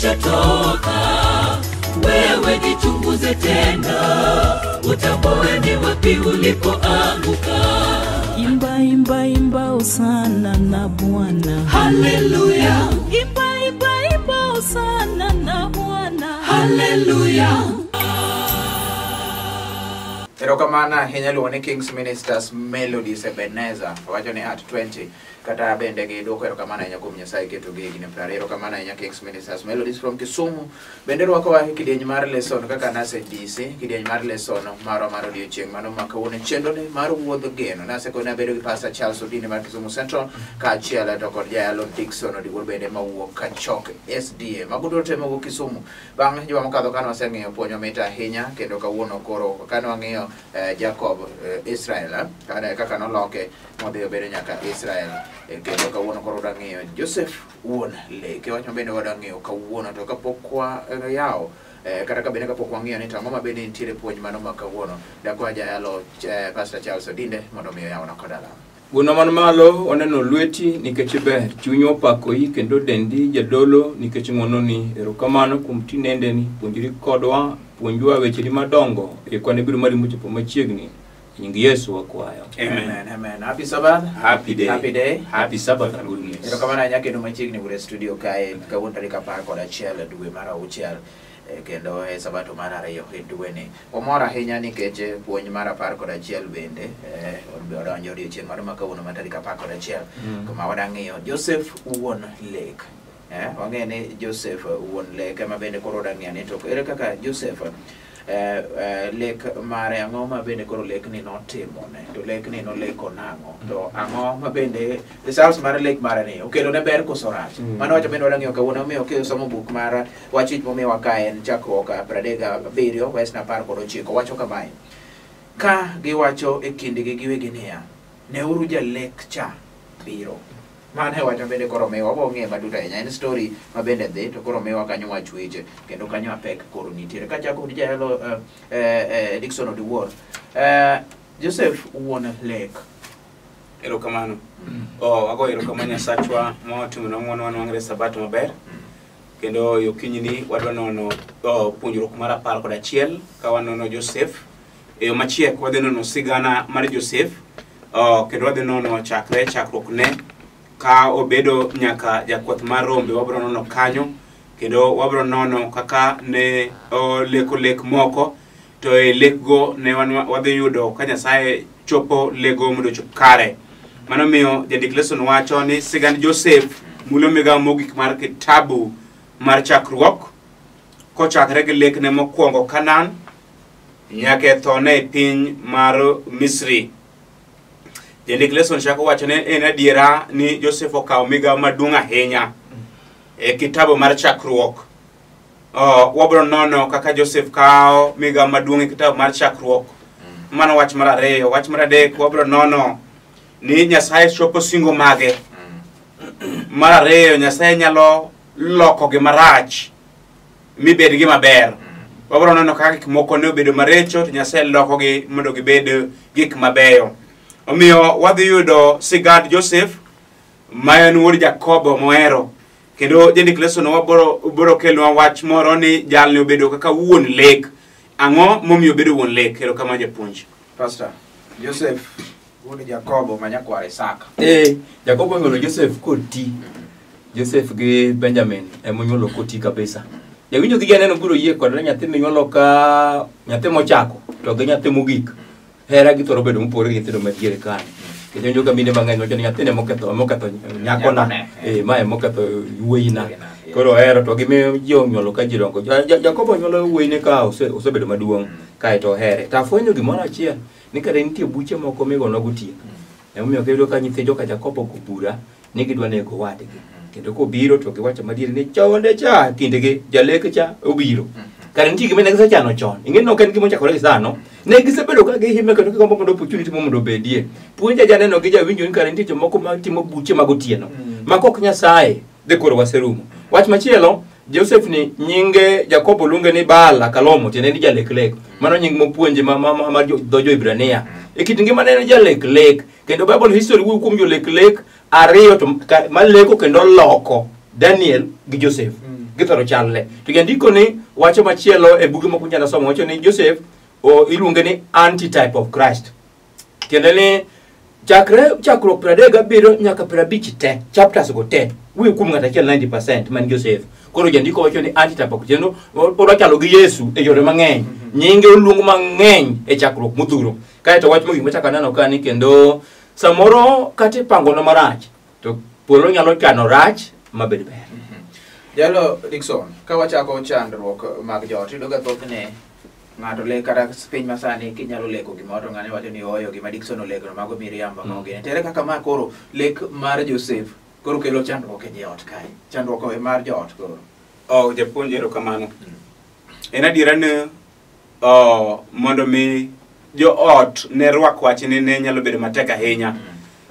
utatoka. Wewe jichunguze tena, utambue ni wapi ulipoanguka. Imba, imba, imba hosana na Bwana. Haleluya, Imba, imba, imba hosana na Bwana. haleluya. Erokamano ahinya luongo ni King's Ministers Melodies Ebenezer wacho ni at 20 kata bende giduoko erokamano ahinya kuom Nyasaye ketogi e higni 20. Erokamano ahinya King's Ministers Melodies from Kisumu bende rwakowa e kidieny mar lesson kaka nasendisi kidieny mar lesson marwa mar odiochieng' mano ma kawuono chenrone mar wuodh geno nasekone abedo gi Pastor Charles Odini mar Kisumu Central kaachiel to kod Jayalo Dickson Odiwuor bende mawuok Kachok SDA mago duto te mawuok Kisumu. Bang' juma mokadho kane waseng'iyo puonj mamit ahinya kendo kawuono koro kane wang'iyo Jacob Israel kane kaka noloke modhi obedo nyaka Israel kendo kawuono koro wadwa ng'iyo Joseph wuon leke wach ma bende wadwa ng'iyo kawuono to kapok wayawo kata ka bende kapok wang'iyo ni to ang'o ma bende nitiere puonj mano ma kawuono dakwa jayalo Pastor Charles Odinde mondo mi oyawna koda lamo. Wuonwa man malo, waneno lweti nikech iber, chunywa opakoi kendo dendi jadolo nikech ng'wononi. Erokamano kuom tinendeni, puonjri kodwa, puonjwa wecheni madongo, ikwane biro mari mochopo machiegni. E nying Yesu wakwayo. Amen. Amen. Happy Sabbath. Happy day. Happy day. Happy Sabbath and good news. Erokamano ahinya kendo machiegni bure studio kae kawuono tarik 11 dwe mar auchiel kendo e sabato mar ariyo e dweni. Wamor ahinya nikech puonj mar 11 bende odonjo odiochieng' mano ma kawuono ma tarik 11 kuma wadwa ng'iyo Joseph wuon lek. Wang'eyo ni Joseph wuon lek ema bende koro wadwa ng'iyo ni to ere kaka Joseph lek mare ang'o ma bende koro lekni notimone to lekni noleko nang'o to ang'o ma bende results mar lek mare ni okelo ne ber koso rach. Mano wacho bende wadwa ng'iyo kawuono omiyo kisomo buk mar wach wich momiwa ka en chakruok 37 verse 19 wacho kamae: ka giwacho e kindgi giwegi niya, neuru jalek cha biro. Mano e wach ma bende koro miwa wabo ng'e matut ahinya. En story ma bende dhi to koro miwa kanyo wach weche kendo kanyo apek koro nitiere. Kachako gi jayalo Dickson Odiwuor, Joseph wuon lek. Erokamano. Oh, ago erokamano Nyasachwa motimonwa ng'wono wanwang're sabato maber. Kendo e okinyini wadwa nono puonjruok mar 11 ka wanono Joseph. E yo machiek wadhi nono sigana mar Joseph kendo wadhi nono chakre chakruokne ka obedo nyaka jakwath mar rombe wabiro nono kanyo kendo wabiro nono kaka ne oleko lek moko to e lekgo ne wadhi yudo ka Nyasaye chopo lego mondo ochop kare. Mano miyo jandik lesson wacho ni sigand Joseph mulo migawo mogik mar kitabu mar chakruok kochakre gi lekne mokwongo Kanaan nyaka e thone e piny mar Misri. Jandik lesson chako wacho ni en adiera ni Joseph okawo migawo maduong' ahinya e kitabu mar chakruok. Wabiro nono kaka Joseph kawo migawo maduong' e kitabu mar chakruok. Mano wach mar ariyo. Wach mar adek wabiro nono ni Nyasaye chopo singo mage. Mar ariyo Nyasaye nyalo loko gima rach mi bed gima ber. Wabiro neno kaka gik moko ne obedo marecho to Nyasaye lokogi mondo gibed gik mabeyo. Omiyo wadhi yudo sigand Joseph ma en wuod Jakobo mohero. Kendo jandik lesson wabiro kelonwa wach moro ni jalni obedo kaka wuon lek. Ang'o momiyo obedo wuon lek? Erokamano japuonj. Pastor Joseph wuod Jakobo ma nyakwar Isaka. Jakobo onyuolo Joseph koti. Joseph gi Benjamin emonyuolo koti kabisa. Jawinjo gi janeno biro yie kod nyathi minyuolo ka nyathi mochako to gi nyathi mogik. Hera gi thoro bedo mopogore gi nyithindo madiere kanyo. Kendo winjo ka mine mang'eny wacho ni nyathine moketho nyakona, mae moketho wuoyina. Koro ohero to gimiyo ji onyuolo ka ji dongo. Jakobo onyuolo wuoyine ka osebedo maduong' kaeto ohere. To afwenyo gimoro achiel ni kare nitie buche moko migono gotieno. Emomiyo kiyudo ka nyithi joka Jakobo ogo bura ni gidwa nego owadgi. Kendo kobiro to giwacho madier ni chonde cha kindgi jalek cha obiro. Kare nitie gima ne gisechano chon. Ing'e ni ok en gima ochakore gi sano. Ne gisebedo ka gihime kendo gigombo mondo opportunity mondo obedie. Puonja janeno gi jawinjo ni kare nitie jomoko ma timo buche mag otieno. Ma kok Nyasaye dhi koro waserumo. Wach machielo, Joseph ni nyinge Jakobo luonge ni Baala Kalomo, tiende ni jalek lek. Mano nying mopuonje ma dho jo-Hibrania. E kit ngimane en jalek lek. Kendo Bible history wuoyo kuom jolek lek ariyo to maleko kendo loko Daniel gi Joseph. Githoro chalre. To jandiko ni wacho machielo e buge moko nyalo somo wacho ni Joseph iluonge ni antitype of Christ. Tiende ni chakre chakruok 37 nyaka 50 te, chapters go te, wuoyo kuom ng'at achiel 90% man Joseph. Koro jandiko wacho ni antitype of kendo odwa chalo gi Yesu e yore mang'eny. Nyinge oluong mang'eny e chakruok modhuro. Kaeto wach mogik machako aneno ka ni kendo samoro kata ipangono marach to polo nyalo chano rach mabed ber. Jalo Dickson, ka wachako chandruok mag joot, iyudo ga thothne ng'ato lek kata piny masani kinyalo leko gimoro to ng'ane wacho ni oyo gima Dickson oleko mago miriambo mm. Gini. Tere kaka ma koro lek mar Joseph koro kelo chandruok e joot kae. Chandruok e mar joot koro. Oh, japuonj erokamano. En adiera ni mondo mi joot ne rwak wachni ne nyalo bedo matek ahinya.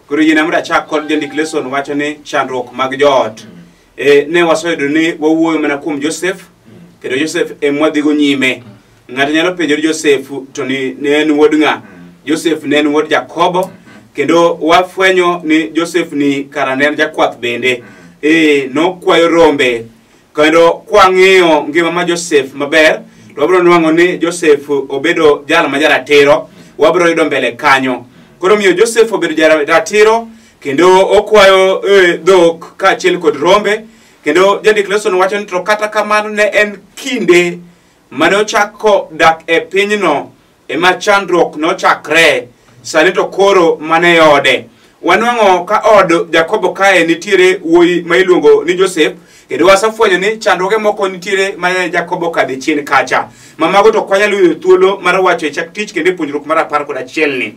Koro yiena mondo achak kod jandik lesson wacho ni chandruok mag joot. Ne waseyudo ni wawuoyo mana kuom Joseph, kendo Joseph ema wadhigo nyime. Ng'ato nyalo penjo ni Joseph to ni ne en wuod ng'a? Joseph ne en wuod Jakobo, kendo wafwenyo ni Joseph ni kara ne en jakwath bende. Nokwayo rombe. Kendo kwang'iyo ngima ma Joseph maber, to wabiro nwang'o ni Joseph obedo jal ma jaratiro, wabiro yudo mbele kanyo. Koro miyo Joseph obedo jaratiro, kendo okwayo dhok kaachiel kod rombe, kendo jandik lesson wacho ni to kata kamano ne en kinde mane ochako dak e pinyno ema chandruok nochakre, sani to koro mane ode. Wanwang'o ka od Jakobo kae nitiere wuoyi ma iluongo ni Joseph, kendo wasefwenyo ni chandruoge moko nitiere ma Jakobo kadhe chien kacha. Ma mago to ok wanyal yudo thuolo mar wacho e chak tich kendo e puonjruok mar 11 ni.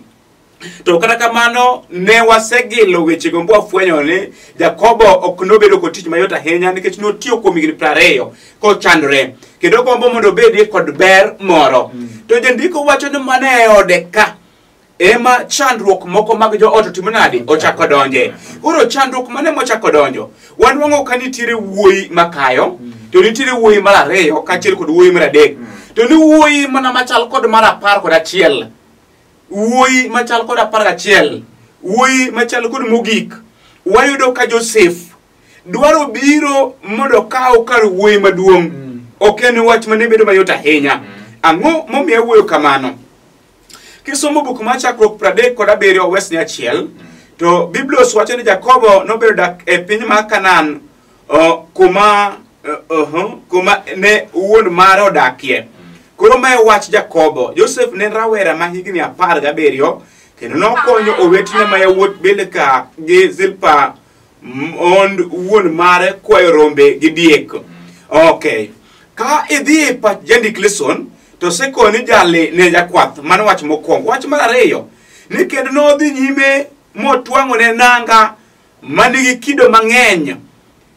To kata kamano ne wasegilo wechego mwafwenyo ni Jakobo ok nobedo kod tich mayot ahinya nikech notiyo kuom higni 20 kochandore kendo gombo mondo obedie kod ber moro. To jandiko wacho ni mana e ode ka ema chandruok moko mag joot otimo nade? Ochako donje. Koro chandruok mane mochako donjo? Wanwang'o ka nitiere wuoyi makayo, to nitiere wuoyi mar ariyo kaachiel kod wuoyi mar adek. To ni wuoyi mana machal kod mar 11, wuoyi machal kod 11, wuoyi machal kod mogik. Wayudo ka Joseph dwaro biro mondo okaw kar wuoyi maduong'. Ok en wach mane bedo mayot ahinya. Ang'o momiyo awuoyo kamano? Kisomo buk mar Chakruok 37 wes 1, to Biblos wacho ni Jakobo nobedo dak e piny mar Kanaan, kuma ne wuon mare odakie. Koro mae wach Jakobo. Joseph ne en rawera ma higni 17 kendo nokonyo owetene ma yawuot Bilka gi Zilpa mond wuon mare kwayo rombe gi diek. Okay. Ka idhi e pach jandik lesson, to sekoni jali ne jakwath, mano wach mokwongo. Wach mar ariyo, ni kendo nodhi nyime motwang'o ne nanga manigi kido mang'eny,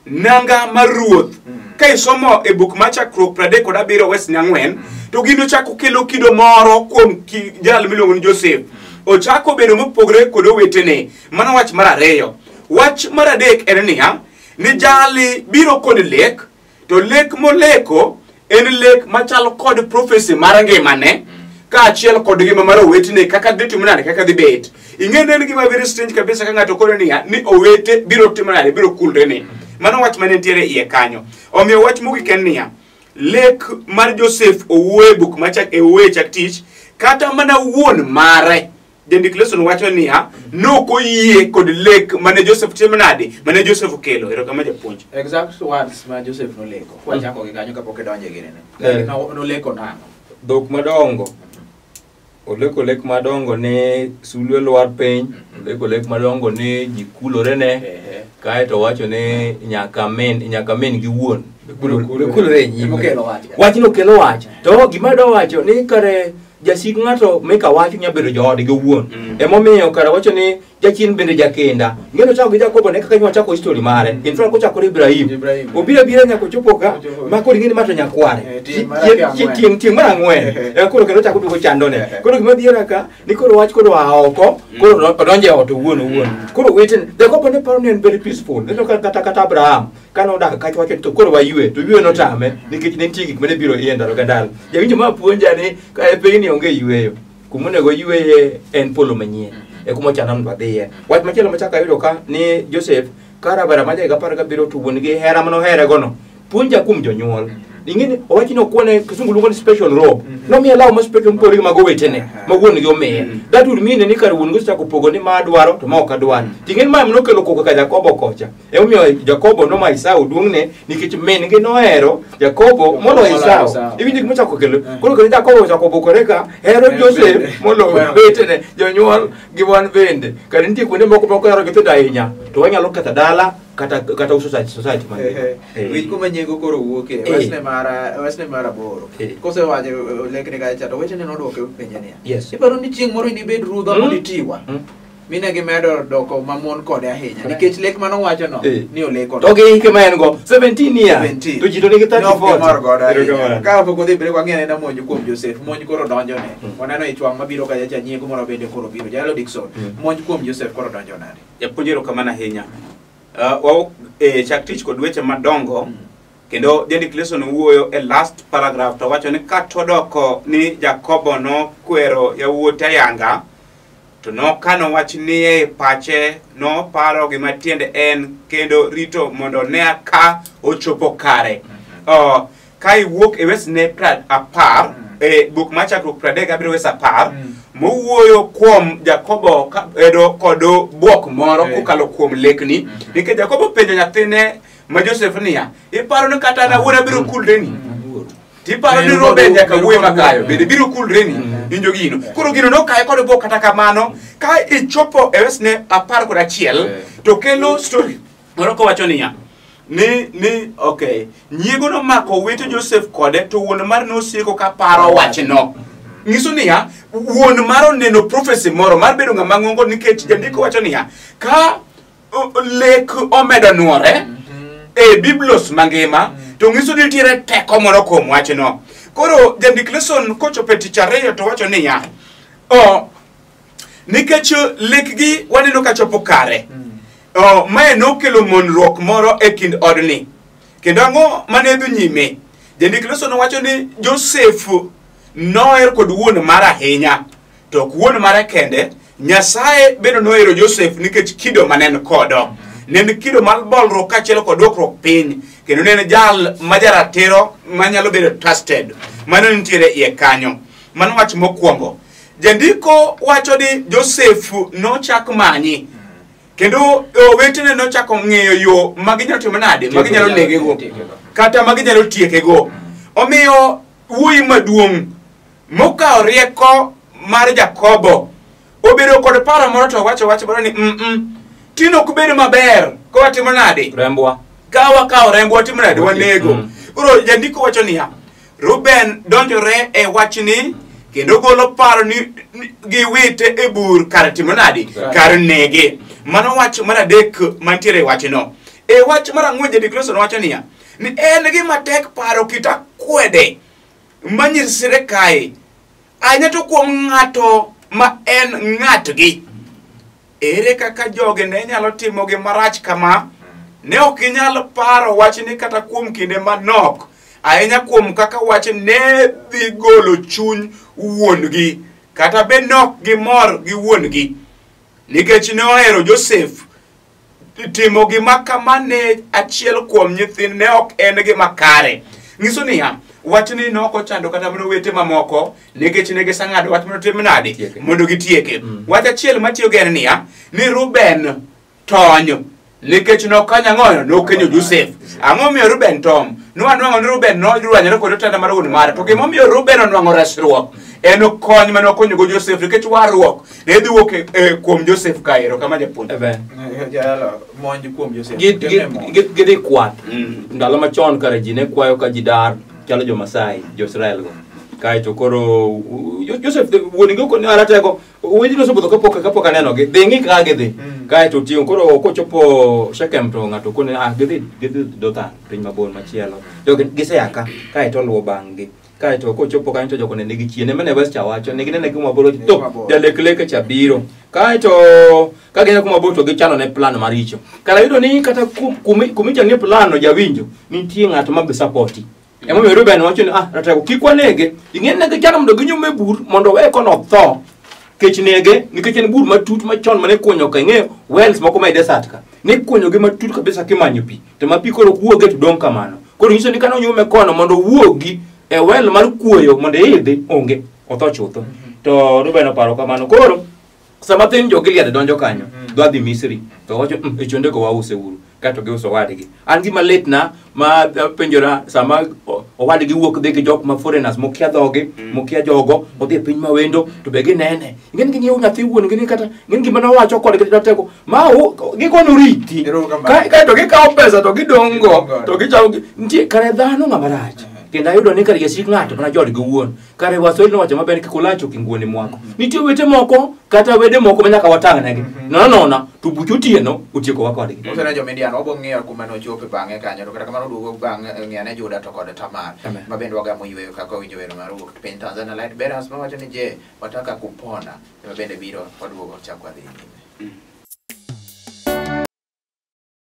nanga mar ruoth. Ka isomo e buk mar Chakruok 37 wes 4, to gino ochako kelo kido moro kuom jal miluongo ni Joseph. Ochako bedo mopogore kod owetene. Mano wach mar ariyo. Wach mar adek en niya, ni jali biro kod lek, to lek moleko en lek machalo kod prophecy mar ngimane kaachiel kod ngima mar owetene kaka dhi timo nade, kaka dhi bet. Ing'e ni en gima very strange kabisa ka ng'ato koro niya ni owete biro timo nade, biro kulre ne. Mano wach mane nitiere iye kanyo. Omiyo wach mogik en niya, lek mar Joseph owuoyo e buk machak e owuoyo e chak tich, kata mana wuon mare jandik lesson wacho niya nokoyie kod lek mane Joseph timo nade, mane Joseph okelo. Erokamano japuonj. Exact words ma Joseph noleko. Kwachako gi kanyo kapok idonje ginene. Noleko nang'o? Dhok madongo. Oleko lek madongo ne sulwe lwar piny, oleko lek madongo ne ji kulore ne, kaeto wacho ni nyaka min gi wuon kulore e nyime. Wachno kelo wach. To gima adwa wacho ni kare jasik ng'ato meka wach nyalo bedo joodgi owuon. Emomiyo kare wacho ni jachien bende jakinda. Ng'eno chako gi Jakobo ne kaka wachako history mare. In fact kochakore Ibrahim. Obiro abira nyaka ochopo ka ma koro ing'e ni ma to nyakware. Tieng' mar ang'wen. Koro kendo ochako duogo chandone. Koro gima dhiera ka ni koro wach koro oa oko, koro odonjo e ot owuon owuon. Koro wetene Jakobo ne paro ni en very peaceful. Neno kata Abraham kane odak kacha wacho to koro waywe, to yweyo notame nikech ne nitie gik mane biro iye ndalo ka ndalo. Jawinjo ma puonja ni ka e pinyni onge yweyo. Kuma onego yweye en polo manyien. E kuma ochano mondo wadhiye. Wach machielo machako ayudo ka ni Joseph ka rawera ma jahiga 17 to wuon gi hera manohere gono. Puonja kuom jonyuol. Ing'eni owachi ni okwane kisungu luongo ni special robe. Nomiye law ma special mopogore gi mag owetene ma wuon gi omiye. That would mean ni kar wuon gi osechako pogo ni ma adwaro to ma ok adwar. Ting'eni ma nokelo koko ka Jakobo kocha. Emomiyo Jakobo noma Esau duong'ne nikech min gi nohero Jakobo moloyo Esau. Iwinjo gima ochako kelo. Koro kendo Jakobo ochako bukore ka hero Joseph moloyo owetene jonyuol gi wan bende. Kare nitie kuonde moko ma ok ohero nyithindo ahinya to wanyalo ketho dala kata kata uso society mangima. Winj kuma nyiego koro wuoke wesne mar 8. Kosewacho lekne kacha to wechene nodwoke penje niya. Iparo ni chieng' moro inibed ruodha mondo itiwa. Mine gimedo doko mamon kode ahinya nikech lek manowacho no ni oleko. To gi hike ma en go 17 years. To ji to nigi 34. Mor godo ahinya. Ka pok odhi break wang'e anena monj kuom Joseph. Monj koro donjo ne. Waneno ich wang' mabiro kacha cha nyiego moro bende koro biro. Jalo Dickson. Monj kuom Joseph koro donjo nade? Japuonj erokamano ahinya. Chak tich kod weche madongo kendo jandik lesson wuoyo e last paragraph to wacho ni katodoko ni Jakobo nokwero yawuote ayanga to nokano wach ni e pache noparo gima tiende en kendo rito mondo ne ka ochopo kare. Ka iwuok e wesne 10 e buk mar chakruok 37 wes 10 mowuoyo kuom Jakobo kabedo kod bwok moro kokalo kuom lekni nikech Jakobo penjo nyathine ma Joseph niya iparo ni kata an awuon abiro kulreni tiparo ni Reuben nyaka wuoyi makayo bende biro kulreni winjo gino koro gino nokaye kod bwok kata kamano ka ichopo e wesne 11 to kelo story moro kowacho niya ni okay nyiego nomako owete Joseph kode to wuon mar nosiko ka paro wachno nyiso niya wuon mar oneno prophecy moro mar bedo ng'ama ng'ongo nikech jandiko wacho niya ka lek omedo nuore e Biblos mangima to nyiso ni nitiere teko moro kuom wachno. Koro jandik lesson kochopo e tich ariyo to wacho niya nikech lekgi waneno ka chopo kare mae nokelo monruok moro e kind odni kendo ang'o mane dhi nyime jandik lesson wacho ni Joseph noher kod wuon mar ahinya to ok wuon mare kende Nyasaye bende nohero Joseph nikech kido mane en kodo ne en kido mar bolruok kaachiel kod duokruok piny kendo ne en jal ma jaratiro manyalo bedo trusted mano nitiere iye kanyo. Mano wach mokwongo. Jandiko wacho ni Joseph nochak manyi kendo owetene nochako ng'eyo yo ma ginyalo timo nade ma ginyalo negego kata ma ginyalo tiekego. Omiyo wuoyi maduong' mokawo rieko mar Jakobo obedo kod paro moro to wacho wach moro ni tino ok bed maber ka watimo nade rembwa ka wakawo rembwa watimo nade wanego. Koro jandiko wacho niya Reuben donjore e wachni kendo golo paro ni giwite e bur kar timo nade kar nege. Mano wach mar adek mantiere e wachno. E wach mar ang'wen jandik lesson wacho niya ni en gima tek paro kit akwede manyisre kae ahinya to kuom ng'ato ma en ng'atgi. Ere kaka jogi ne nyalo timo gimarach kama? Ne ok inyal paro wachni kata kuom kinde manok ahinya kuom kaka wach ne dhi golo chuny wuon-gi kata bed ne ok gimor gi wuon-gi nikech ne ohero Joseph. Timo gima kama ne achiel kuom nyithind ne ok en gima kare. Nyiso niya wachni ne ok ochando kata mana owete mamoko nikech ne giseng'ado wach mondo tim nade mondo gitieke. Wach achiel matiyo go en niya ni Reuben tony nikech nokanyo ang'o nokenyo Joseph. Ang'o miyo Reuben tom? Nwanwang'o ni Reuben nodwanyore kod otanda mar wuon mare to gimomiyo Reuben onwang'o resruok en kony mane okonyogo Joseph nikech warruok ne dhi wuok kuom Joseph kaero kama japuonj. Monj kuom Joseph. Gidhi kwath. Ndalo machon kare ji ne kwayo ka ji dar chalo jo Masai, jo Israel go. Kaeto koro Joseph wuon gi okone aratego winji nosebudho kapok aneno gi dhi ng'i kaka gidhi. Kaeto oting'o koro kochopo Shechem to ng'ato kone gidhi Dothan piny mabor machielo. Jogi gisea ka kaeto oluwo bang' gi. Kaeto kochopo kanyo to jogo ne nigi chien emane West cha wacho ne ginene kuma bor to jalek leke cha biro. Kaeto ka gineno kuma bor to gichano ne plan maricho. Kara yudo ni kata kumichano plan no jawinjo nitie ng'at ma be support. Emomiyo Reuben wacho ni ratego kik wanege. Ing'e ne gichano mondo ginyume bur mondo weye kono tho. Kech nege nikech en bur matut machon mane kunyo ka ing'eyo wells moko ma e desert ka. Ne kunyo gi matut kabisa kimanyo pi. To ma pi koro wuoge to dong' kamano. Koro nyiso ni kane onyuome kono mondo owuogi e wel mar kuoyo mondo iidhi onge otho chutho. To Reuben oparo kamano. Koro sama thin jo Gilead donjo kanyo dwa dhi Misri to wacho e chondego wause uru kato giuso owadgi. An gima litna ma penjora sama owadgi wuok dhi gi jok ma foreigners mokia dhogi mokia jogo odhi e piny ma wendo to be ginene. Ing'e ni ging'iewo nyathi wuon gi ni kata ing'e ni gima nowacho kodgi to teko ma gikono riti. Kaeto gikawo pesa to gidong' go to gichako nitie kare dhano ng'ama rach. Kendo ayudo ni kare jasik ng'ato mana joodgi owuon. Kare Waswahili nowacho maber ni kik ulacho kinguoni mwako. Nitie wete moko kata wede moko ma nyaka watang'negi. Nono nona to buch otieno otiekowa kodgi. Usene jo Midian wabo ng'iyo kuma nochope bang'e kanyo to kata kamano duogo bang' ng'iyane Juda to kod Tamar. Amen. Ma bende wagamo yweyo kaka owinjo wero mar wuok piny Tanzania Light Bearers mawacho ni je wataka kupona ema bende biro waduogo chak wadhi nyime.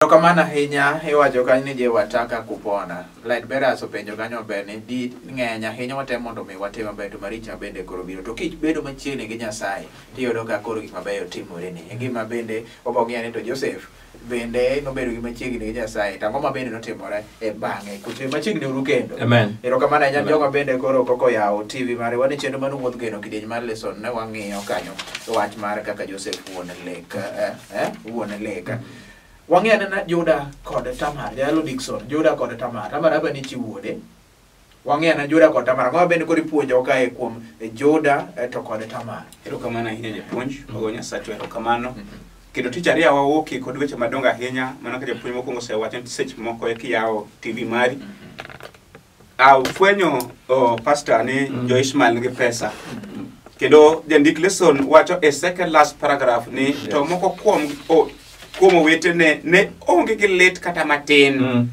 Erokamano ahinya iwacho kanyo ni je wataka kupona. Light Bearers openjo kanyo maber ni di ng'eny ahinya watemo mondo mi watim maber to maricha bende koro biro. To kibedo machiegni gi Nyasaye tiyudo ka koro gik mabeyo timore ni. E gima bende wabo ng'iyo ni to Joseph bende nobedo gi machiegni gi Nyasaye. To ang'o ma bende notimore e bang'e? Kuchwe machiegni uru kendo. Amen. Erokamano ahinya jogo bende koro koko oyawo TV mare. Wan e chenro mar Wuodh Geno kidieny mar lesson ne wang'iyo kanyo wach mar kaka Joseph wuon lek wuon lek. Wang'iyo anena Juda kod Tamar, Jalo Dixon, Juda kod Tamar. Tamar aba ni chi wuode. Wang'iyo anena Juda kod Tamar. Ang'o ma bende koro ipuonjo kae kuom Juda to kod Tamar? Erokamano ahinya japuonj, wago Nyasacha erokamano. Kendo tich ariyo wawuokie kod weche madongo ahinya, mana ka japuonj mokwongo osewacho ni seche moko kiyawo TV mari. Fwenyo pastor ni jo Ishmael nigi pesa. Kendo jandik lesson wacho e second last paragraph ni to moko kuom owetene ne onge gi lit kata matin.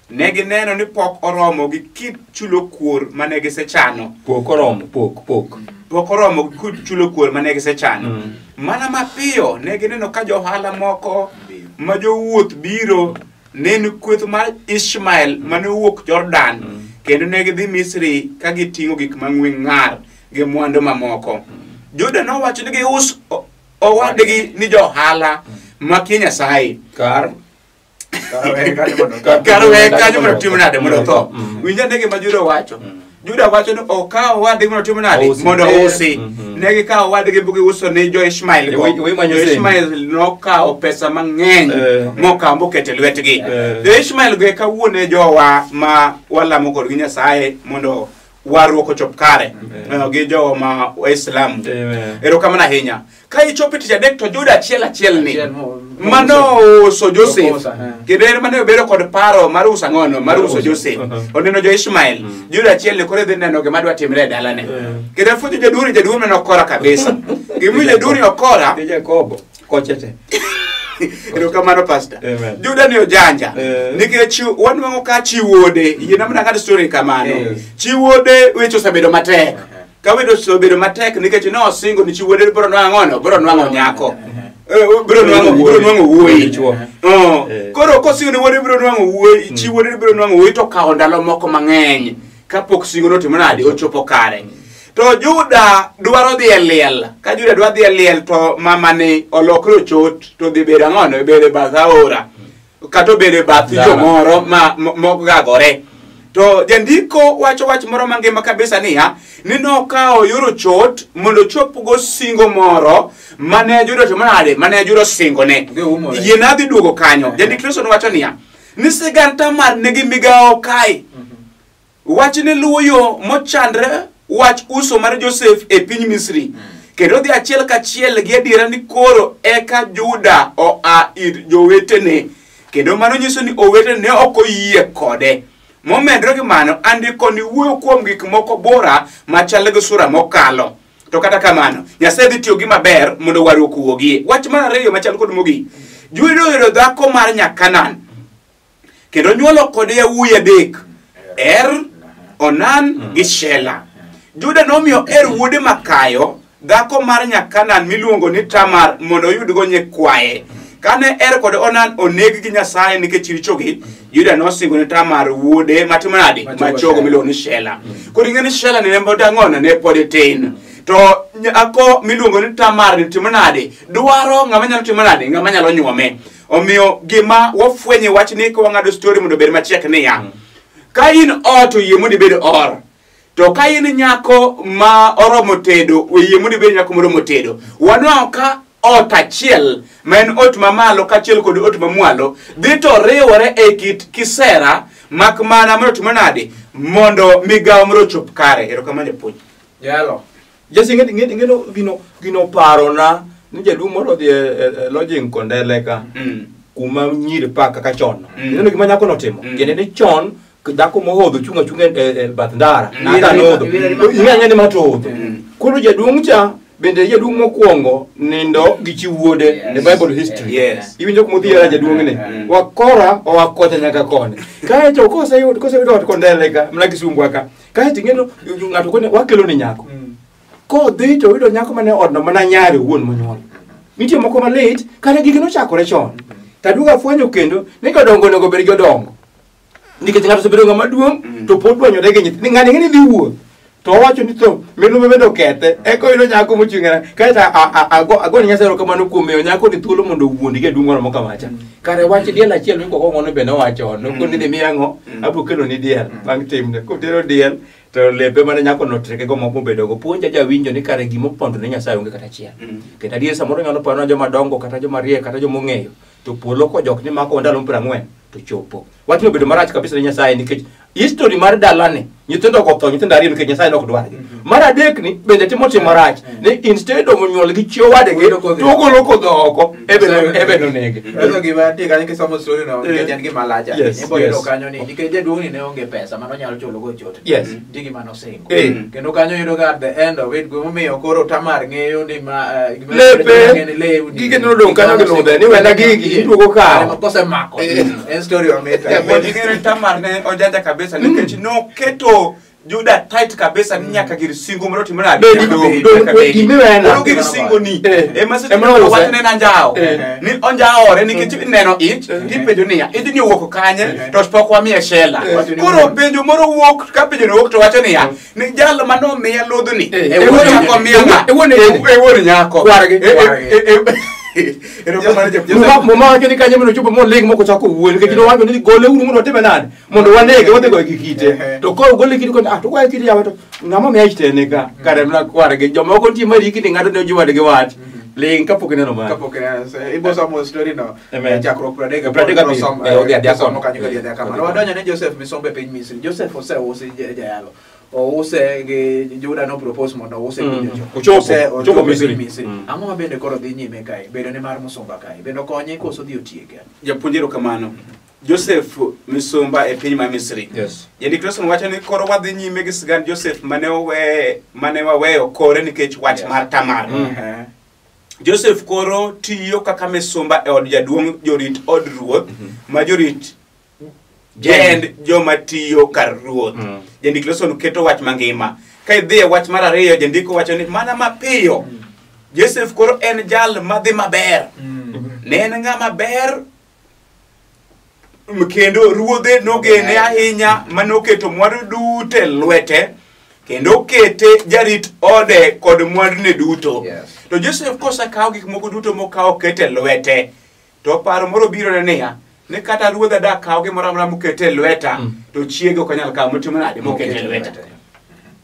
Ne gineno ni pok oromo gi kit chulo kuor mane gisechano. Pok oromo, pok. Pok oromo gi kit chulo kuor mane gisechano. Mana mapiyo ne gineno ka johala moko ma jowuoth biro ne en kweth mar Ishmael mane owuok Jordan kendo ne gidhi Misri ka giting'o gik mang'we ng'ar gi mwandu mamoko. Juda nowacho ni gius owadgi ni johala makia Nyasaye. Kar weye kanyo mondo otim nade mondo otho. Winj ane gima Juda wacho. Juda wacho ni okaw owadgi mondo otim nade mondo ousi. Ne gikawo owadgi bo giuso ne jo Ishmael go. Jo Ishmael nokawo pesa mang'eny mokawo moketo e lwetgi. Jo Ishmael go eka wuone jowa ma walamo kodgi Nyasaye mondo warruok ochop kare gi jowa ma Waislamu. Erokamano ahinya. Ka ichopo tich adek to Juda achiel achiel ni mano ouso Joseph kendo en mane obedo kod paro mar uso ang'ono mar uso Joseph oneno jo Ishmael. Juda achiel ni koro dhi neno gima dwa timre e dalane. Kendo afuenyo jaduong' jaduong' mane okora kabisa. Gimomiyo jaduong' ni okora gi Jakobo kochete. Erokamano pastor. Juda ni ojanja nikech wanwang'o ka chi wuode yiena mana ng'ad story kamano. Chi wuode weche osebedo matek. Ka weche osebedo matek nikech ne osingo ni chi wuode biro nwang'o ang'ono biro nwang'o nyako. Biro nwang'o wuoyi. Koro kosingo ni wuode biro nwang'o wuoyi, chi wuode biro nwang'o wuoyi to kawo ndalo moko mang'eny kapok singo notimo nade ochopo kare. To Juda dwaro dhi e liel. Ka Juda dwa dhi e liel to mamani olokre ochot to dhi bedo ang'ono bedo e bath aora kata obedo e bath jomoro ma mogagore. To jandiko wacho wach moro mangima kabisa niya ni nokawo yor ochot mondo ochopgo singo moro mane Juda otimo nade mane Juda osingone. Yie adhi duogo kanyo. Jandik lesson wacho niya ni sigand Tamar nigi migawo kae. Wach ne luwo yo mochandre wach uso mar Joseph e piny Misri. Kendo dhi achiel kachiel gi adiera ni koro eka Juda oa ir jowetene. Kendo mano nyiso ni owetene ne ok oyie kode. Momedore gi mano, andiko ni wuoyo kuom gik moko bora machal gi sura mokalo. To kata kamano, Nyasaye dhi tiyo gi maber mondo warruok owuogie. Wach mar ariyo machal kod mogik. Juda oyudo dhako mar Nyakanan. Kendo nyuolo kode yawuoyi adek. Er, Onan gi Shela. Juda nomiyo Er wuode makayo dhako mar Nyakanan miluongo ni Tamar mondo oyudgo nyikwaye. Kane Er kod Onan oneg gi Nyasaye nikech richogi, Juda nosingo ne Tamar wuode matimo nade machogo miluongo ni Shela. Koro ing'e ni Shela ne pod ang'ono ne pod tin. To nyako miluongo ni Tamar ni timo nade dwaro ng'ama nyalo timo nade ng'ama nyalo nyuome. Omiyo gima wafwenye wach ni ka wang'ado story mondo obed machiek niya. Ka in ot oyie mondo ibed or. To ka in nyako ma oromo tedo, oyie mondo ibed nyako moromo tedo. Wanwang'o ka ot achiel ma en ot mamalo kaachiel kod ot mamwalo dhi to riwore e kit kisera mak mana mondo otim nade mondo migawo moro ochop kare. Erokamano japuonj. Jalo. Jesse ng'e gino parona ni jaduong' moro odhi e lodging Kondele ka kuma nyiri pa kaka chon. Ineno gima nyako notimo. Tiende ni chon dhako mohodho chung' achung'a e bath ndara. Nata nohodho. Ing'e ni ma to ohodho. Koro jaduong' cha bende jaduong' mokwongo nindo gi chi wuode the Bible history. Iwinjo kuma odhi era jaduong' ni. Wakora oa kocha nyaka koni. Kaeto koseyudo ot Kondele ka mana Kisumbwa ka. Kaeto ing'eno ng'ato kone wakelo ni nyako. Kodhi to oyudo nyako mane odno mana nyare owuon monyuolo. Nitie moko malit kata gigi nochakore chon. Taduogo afwenyo kendo ni jodongo onego bed jodongo. Nikech ng'ato osebedo ng'ama duong' to pod dwanyore gi nyithindo. Ng'ani ng'eni dhi wuoth. To owacho ni to milome bende okethe. Eka oyudo nyako mochung' kaeto ago ne Nyasaye erokamano kuom miyo nyako ni thuolo mondo owuondi gi jaduong' moro kamacha. Kare wach diel achiel mikwako ng'ono bende owacho nokoni ni miya ang'o abiro keloni diel bang' timne. Kotero diel to lepe mane nyako notreke go moko mobedo go puonja jawinjo ni kare gima opondo ne Nyasaye onge kata achiel. Kendo adier samoro nyalo paro na joma dongo kata joma riek kata joma ong'eyo to polo kojok ni mako ndalo 40 to chopo. Wachno obedo marach kabisa ne Nyasaye nikech history mar dalani nyithindo ok otho nyithindo ariyo nikech Nyasaye ne ok dwargi. Mar adek ni bende timo tim marach ni instead of nyuol gi chi owadgi to ogolo kodho oko ebe nonege. Koro gima nitie kanyo kisomo story no nikech en gima lach ahinya. Ibo yudo kanyo ni nikech jaduong' ni ne onge pesa mano nyalo chulo go chot. Nitie gima nosingo. Kendo kanyo yudo ka at the end of it gimomiyo koro Tamar ng'eyo ni ma lepe gige nodong' kanyo gi ludhe ni wena gigi iduogo kawo. Kosemako. En story mamit. Japuonj ing'eyo ni Tamar ne ojanja kabisa nikech noketo Juda tight kabisa ni nyaka gir singo moro timre nade. Koro gir singo ni ema seche moko wachne na anjawo ni onjawore nikech ineno ich tipenjo niya ijni owuok kanye to pok wamiye shela. Koro penjo moro wuok ka penjo no wuok to wacho niya ni jal manomiya ludhni e wuon nyako. Muma wacho ni kanyo mondo chopo moling moko chako wuoyo nikech nowacho ni gole uru mondo watime nade mondo wanege wadhi goye gi kite to koro gole kite koni ah to goye kite yawa to ng'ama omiya ich tene ka kare mana kwargi jomoko nitie marikni ng'ato ne ojiwo wadgi wach ling kapok ineno mano kapok ineno ibo somo story no chakruok 37 somo kanyo kadhi adhiya kamano. Wadonjo ne Joseph misombe piny Misri. Joseph oseusi jayalo ouse gi Juda no propose mondo ouse ochopo Misri. Ang'o ma bende koro dhi nyime kae bedo ne mar musumba kae bende okonye koso dhi otieke? Japuonj erokamano. Joseph misumba e piny ma Misri. Jandik Nelson wacho ni koro wadhi nyime gi sigand Joseph mane waweyo kore nikech wach mar Tamar. Joseph koro tiyo kaka misumba e od jaduong' jorit od ruoth ma jorit jend joma tiyo kar ruoth. Jandik Nelson keto wach mangima. Ka idhi e wach mar ariyo jandiko wacho ni mana mapiyo Joseph koro en jal madhi maber. Ne en ng'ama ber kendo ruodhe nogene ahinya manoketo mwandu duto e lwete kendo okete jarit ode kod mwandune duto. To Joseph kosekawo gik moko duto mokawo okete lwete to paro moro biro ne niya ni kata ruodha da kawo gimoro amora mokete lweta to chiege ok onyal kawo motimo nade mokete lweta.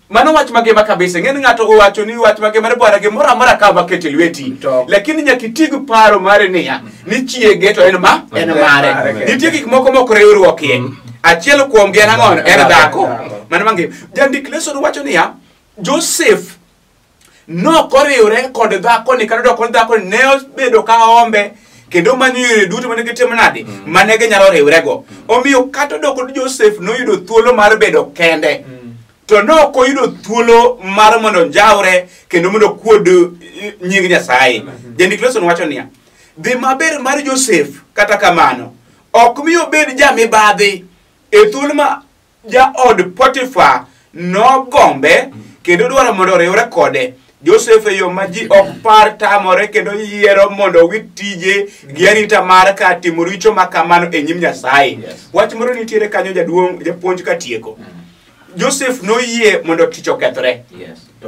Mano wach magima kabisa. Ng'eni ng'ato owacho ni wach magima ni bwana gimoro amora kawo makete lweti. Lakini nyaka iti gi paro mare niya ni chiege to en ma en mare. Nitie gik moko mok riwruokie. Achiel kuomgi en ang'o? En dhako. Mano mangima. Jandik Nelson wacho niya Joseph nokoriwre kod dhakoni kata dok kod dhakoni ne obedo ka ombe kendo manyo yore duto mane gitimo nade mane ginyalo riwrego. Omiyo kata odoko ni Joseph noyudo thuolo mar bedo kende to nok oyudo thuolo mar mondo njawre kendo mondo okuod nying Nyasaye. Jandik Nelson wacho niya dhi maber mar Joseph kata kamano ok mi obed jamibadhi e thuolo ma jaod Potiphar nogombe kendo dwaro mondo oriwre kode. Joseph e yo ma ji ok par tamore kendo yiero mondo owit tije gi arita mar ka timo richo ma kamano e nyim Nyasaye. Wach moro nitiere kanyo jaduong' japuonj katieko. Joseph noyie mondo tich okethre.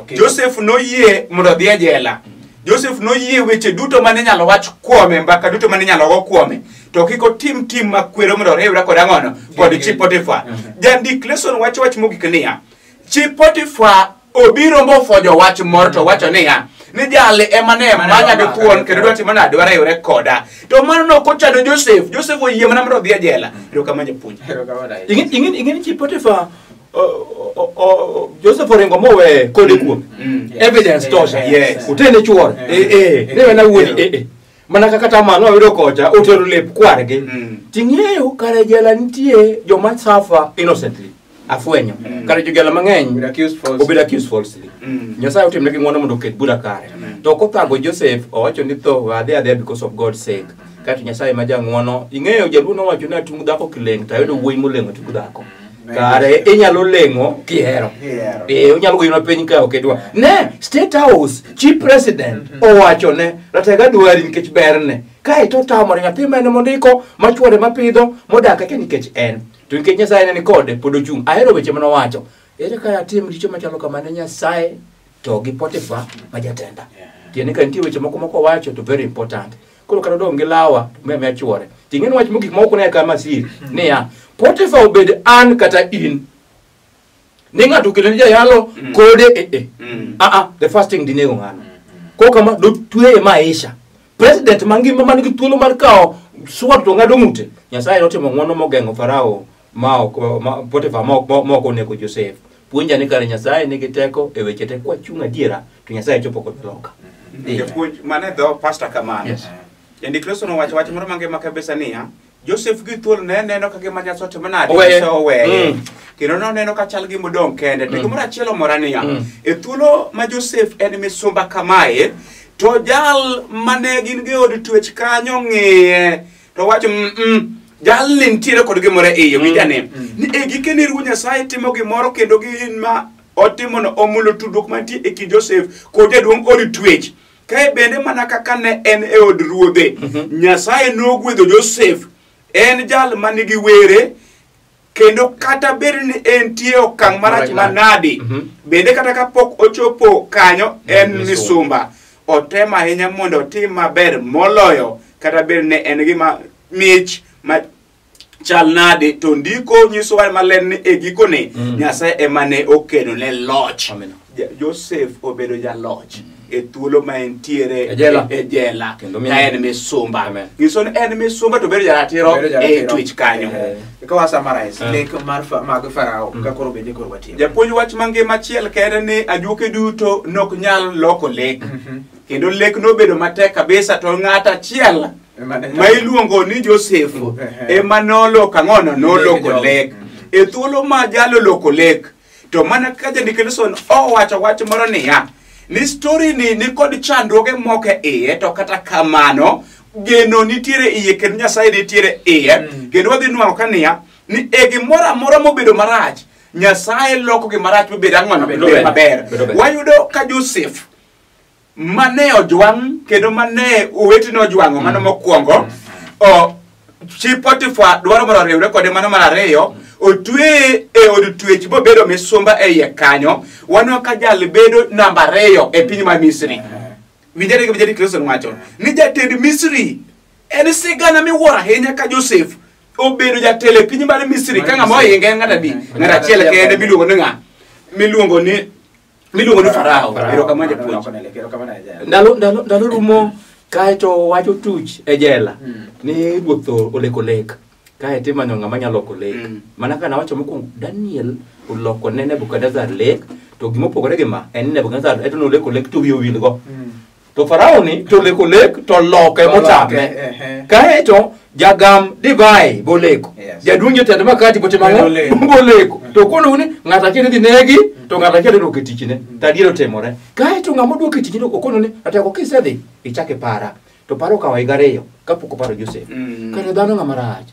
Joseph noyie mondo odhi e jela. Joseph noyie weche duto mane inyalo wach kuome, mbaka duto mane inyalo go kuome, to kik otim tim makwero mondo oriwre kod ang'ono kod chi Potiphar. Jandik lesson wacho wach mogik niya, chi Potiphar obiro mofojo wach moro to wacho niya ni jali ema ne manya gi thuon kendo dwa timo nade, dwa riwre koda. To mano nok ochando Joseph. Joseph oyie mana mondo odhi e jela. Erokamano japuonj. Erokamano ahinya. Ing'e chi Potiphar Joseph oringo mowe kode kuome. Evidence tosha. Yes. Utene chuore. Ne wena wuodi. Mana kaka Tamar noyudo kocha otero lep kwargi. Ting'eyo kare jela nitie joma suffer innocently. Afwenyo. Kare jojela mang'eny Obedo accused falsely. obedo accused falsely. Nyasaye otimnegi ng'wono mondo oket bura kare. To kothago Joseph owacho ni tho adhi adhiya because of God's sake. Kaeto Nyasaye ma jang'wono, ing'eyo jaluo nowacho ni atung dhako kileng' to ayudo wuoyi moleng'o tung dhako. Kare inyalo leng'o kihero. Kihero. Onyalo goyi piny ka ok idwa. Ne, State House, Chief President owacho ne, Ratega dwari nikech berne. Kae to otamore nyathi ma en mondiko, machuore mapidho, modak ake nikech en. To nikech Nyasaye ne ni kode, pod ochung'. Ahero weche mane owacho. Ere ka atim richo machalo kamano Nyasaye to gi Potiphar ma jatenda. Tiende ka nitie weche moko moko wacho to very important. Koro kata odong' gi lawa, to miya chuore. Ting'e ni wach mogik ma ok ne ka masir niya, Potiphar obed an kata in. Ni ng'ato okelo ni jayalo kode the first thing dinego ng'ano. Kok kama dotweye maisha. President mangima man gi thuolo mar kawo sword to ng'ado ng'ute. Nyasaye notimo ng'wono mogeng'o Farao ma ok Potiphar ma ok onego Joseph. Puonja ni kare Nyasaye nigi teko e weche te kwachung' adiera to Nyasaye chopo kod loka. Japuonj mane dho pastor kamano. Yes. Jandik lesson owacho wach moro mangima kabisa niya, Joseph gi thuol ne neno ka gima Nyasaye otimo nade, Oweye. Nyasaye oweye. Kendo noneno ka chal gima odong' kende. To gimoro achiel omora niya, e thuolo ma Joseph en misumba kamae, to jal mane gin go e od twech kanyo ng'iye, to wacho jalni nitiere kod gimoro e iye, winj ane. Ni e gikeni Ruoth Nyasaye timo gimoro kendo gima otimono omulo tudruok mantie e kind Joseph kod jaduong' od twech. Kae bende mana kaka ne en e od ruodhe, Nyasaye nogwedho Joseph. En jal manigi were, kendo kata bed ni entie okang' marach manadi, bende kata kapok ochopo kanyo en misumba. Otem ahinya mondo otim maber moloyo kata bed ni en gima mich ma chal nade, to ndiko nyisowa maler ni e gikone Nyasaye ema ne okelo ne loch. Amen. Joseph obedo jaloch e thuolo ma entiere E jela. e jela Kendo ka en misumba. Amen. Nyiso ni en misumba to obedo jaratiro Obedo e jaratiro. twech kanyo. Ka wa summarize lek mar mag Farao ka koro bende koro watieko. Japuonj wach mangima achiel kende ni ajuoke duto nok nyal loko lek. Kendo lek nobedo matek kabisa to ng'at achiel ma iluongo ni Joseph ema noloko ang'ono, noloko lek. E thuolo ma jalo loko lek, to mana kaka jandik lesson owacho wach moro niya, ni story ni nikod chandruoge moko e iye, to kata kamano geno nitiere iye kendo Nyasaye nitiere iye. Kendo wadhi nwang'o ka niya, ni e gimoro amora mobedo marach, Nyasaye loko gimarach mobed ang'ono, Bedo maber. Bedo ber. Wayudo ka Joseph mane ojwang' kendo mane owetene ojwang'o mano mokwongo, chi Potiphar dwaro mondo oriwre kode mano mar ariyo, otweye e od twech mobedo misumba e iye kanyo. Waneno ka jal bedo namba 2 e piny mar Misri. Winjare gima jandik lesson wacho ni jatend Misri en sigana miwuoro ahinya ka Joseph obedo jatelo e piny mar Misri ka ng'ama ohinge en ng'at adi? Ng'at achiel kende miluongo ni ng'a? Miluongo ni Farao. Erokamano japuonj. Ndalo rumo kaeto wacho tuch e jela ni ruoth oleko lek. Kaeto imanyo ng'ama nyalo loko lek. Mana ka nawacho mokwongo, Daniel oloko ne Nebuchadnezzar lek, to gima opogore gi ma en ni Nebuchadnezzar eto noleko lek to wiye owil go. To Farao ni to oleko lek to loke motame. Kaeto jagam divai boleko. Jaduong' jotend makati botimo ang'o? Boleko. To kono ni ng'at achiel idhi negi to ng'at achiel idwoko e tichne. To adier otimore. Kaeto ng'ama odwoko e tichne okono ni ateko kisedhi ichak ipara. To paro okawo higa 2 kapok oparo Joseph. Kare dhano ng'ama rach.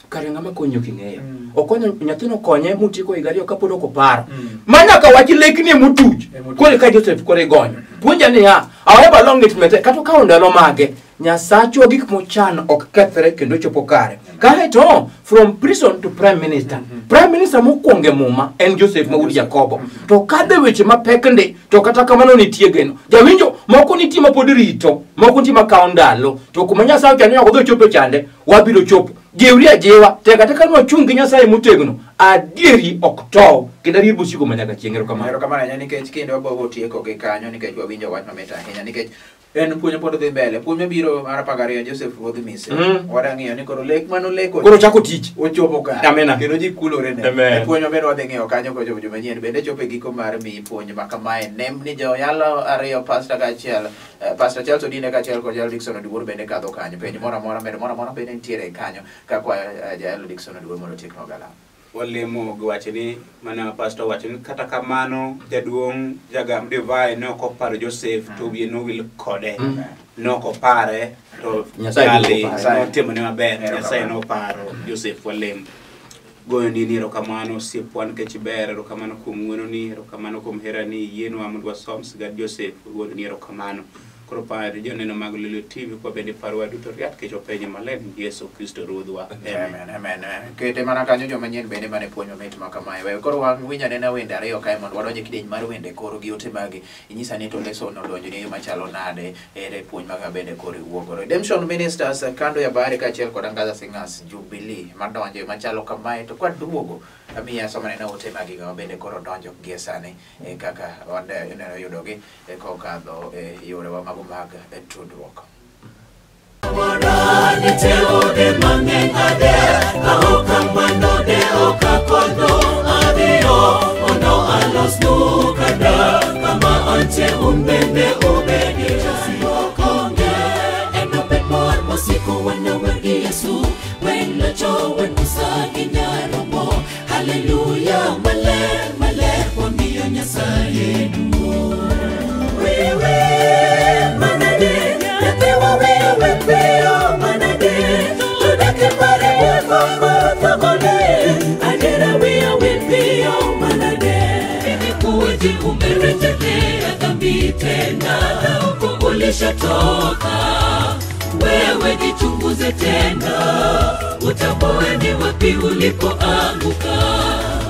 Kare ng'ama konyi ok ing'eyo. Okonyo nyathino konye motieko higa 2 kapod ok oparo. Ma nyaka wach lekni emotuch. Koro ka Joseph koro igonyo. Puonja niya, however long it may take, kata okawo ndalo mage, Nyasachwa gik mochano ok kethre kendo chopo kare. Kaeto from prison to prime minister. Prime minister mokwongo e muma en Joseph ma wuod Jakobo. To kadhe weche mapek ndi to kata kamano nitie geno. Jawinjo moko nitie ma pod rito, moko nitie makawo ndalo. To kuma Nyasaye ochano ni ok odhi chopo e chande, wabiro chopo. Jiwri ajiwa, tek ateka ni wachung' gi Nyasaye motegno. Adieri ok tow, kendo adier bosiko manyaka chieng'. Erokamano. Erokamano ahinya nikech kinde wabogo tieko gi kanyo nikech wawinjo wach mamit ahinya nikech en puonj pod dhi mbele. Puonj mabiro mar 12 Joseph ruodh Misri. Wadwa ng'iyo ni koro lek manoleko Koro chako tich. ochopo kare. Amina. Kendo ji kulore ne. Amen. E puonj maber wadhi ng'iyo kanyo kochopo juma manyien. Bende chopo e giko mar miyi puonj ma kamae. Nem ni joyalo ariyo pastor kaachiel Pastor Charles Odine kaachiel kod Jael Dickson Oduor bende kadho kanyo. Penj moro amora medo moro amora bende nitiere kanyo kakwayo Jael Dickson Oduor mondo otieknwa galam. Walemo giwacho ni mana pastor wacho ni kata kamano jaduong' jagam divai ne ok oparo Joseph to wiye nowil kode. Ne ok opare to Nyasaye jali bende opare. notimone maber. Erokamano. Nyasaye noparo Joseph walemo. Goyo ni erokamano osiepwa nikech ber, erokamano kuom ng'wononi, erokamano kuom herani, yienwa mondo wasom sigand Joseph, goyo ni erokamano. Koro par joneno mag Lolwe TV kwa bende parwa duto riat kech openjo maler Yesu Kristo Ruodhwa. Amen. Amen, amen. Kete mana kanyo joma nyien bende mane puonj mamit ma kamae. We koro wawinj anena wende ariyo kae mondo wadonj e kidieny mar wende koro gi ote magi. Inyisa ni to lesson odonjo ni e yo machalo nade, ere puonj maga bende koro iwuok godo. Redemption Ministers kando ya bahari kaachiel kod Angaza Singers Jubilee madonjo e machalo kamae to kwaduogo amiya somo anena ote magi go bende koro donjo gie sani kaka ineno yudogi kokadho e yorewa mago mag tudruok. Niteode mang'eny ade, ka ok kamano de ok akono adhiyo, mondo alosnu kada, kama antie un bende ubedie. Onge, enobed mor mosiko wanawer gi Yesu, wen locho, wen Musa gi Nyaromo. Haleluya, maler, maler, wamiyo Nyasaye duong'. Wewe manade, nyathiwa wewe piyo manade, to dak e pare wuoth thagone, adiera wiya wil piyo manade. Imekuwaje umerejelea dhambi tena, na huko ulishatoka? Wewe jichunguze tena, utambue ni wapi ulipoanguka.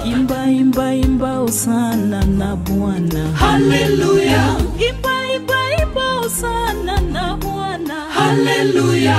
Imba, imba, imba hosana na Bwana. Haleluya, Imba, imba, imba hosana na Bwana. haleluya.